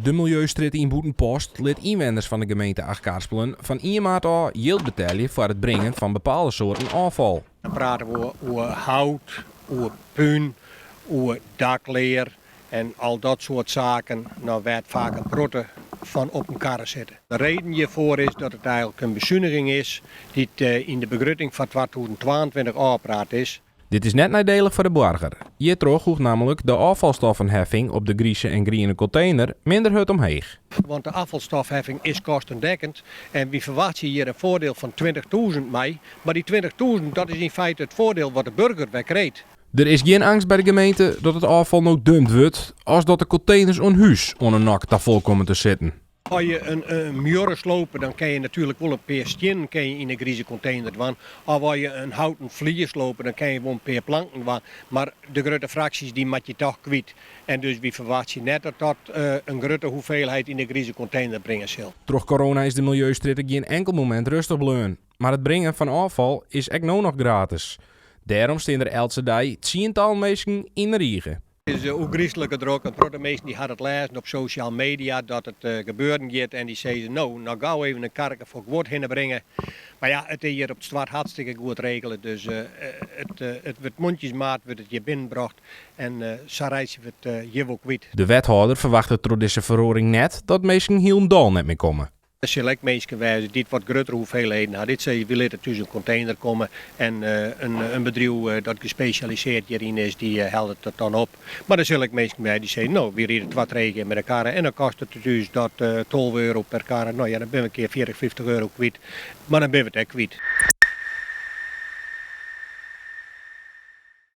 De miljeustrjitte yn Bûtenpost lit ynwenners fan de gemeente Achtkarspelen fan ien maart ôf jild betelje foar it bringen fan bepaalde soarten ôffal. Dan prate we oer hout, oer pún, oer daklear en al dat soart saken, no, wêr't faak in protte fan op in karre sitte. De reden hjirfoar is dat it eigenlik in besuniging is dy't yn de begrutting foar 2022 ôfpraat is. Dit is net neidielich foar de boarger. Hjirtroch hoecht nammentlik de ôffalstoffenheffing op de grize en griene kontener minder hurd omheech. Want de afvalstofheffing is kostendekkend en wy ferwachtsje hjir in foardiel fan 20.000 mei. Mar dy 20.000, dat is yn feite it foardiel wat de burger wer krijt. Der is gjin eangst by de gemeente dat it ôffal no dumpt wurdt as dat de konteners oan hús oan 'e nok ta fol komme te sitten. As je in muorre slope, dan kinne je natuerlik wol in pear stiennen kinne je yn 'e grize kontener dwaan. Of as je in houten flier slope, dan kinne je wol in pear planken dwaan. Mar de grutte fraksjes dy moat je toch kwyt. En dus wy ferwachtsje net dat dat in grutte hoeveelheid yn de grize kontener bringe sil. Troch corona is de miljeustrjitte gjin enkel momint rêstich bleaun. Mar it bringen fan ôffal is ek no noch gratis. Dêrom stean der eltse dei tsientallen minsken yn de rige. It is ôfgryslike drok. In protte minsken dy ha it lêzen op sosjale media dat it gebeuren giet en dy sizze no, no gau even in karke foar guod hinne bringe. Mar ja, it is hjir op it stoart hartstikke goed regele, dus it it wurdt mondjesmaat wurdt it hjir binnenbrocht en sa reitsje we it hjir wol kwyt. De wethâlder ferwachtet troch dizze feroaring net dat minsken hielendal net mear komme. Der sille ek minsken wêze dy't wat gruttere hoeveelheden ha. Dy't sizze, wy litte thús in kontener komme en in bedriuw dat gespesjalisearre hjiryn is, dy hellet it dan op. Mar der sille ek minsken wêze dy't sizze, no, wy ride twa, trije kear mei de karre en dan kostet it ús dat 12 euro per karre. No ja, dan binne we in kear 40, 50 euro kwyt. Mar dan binne we it ek kwyt.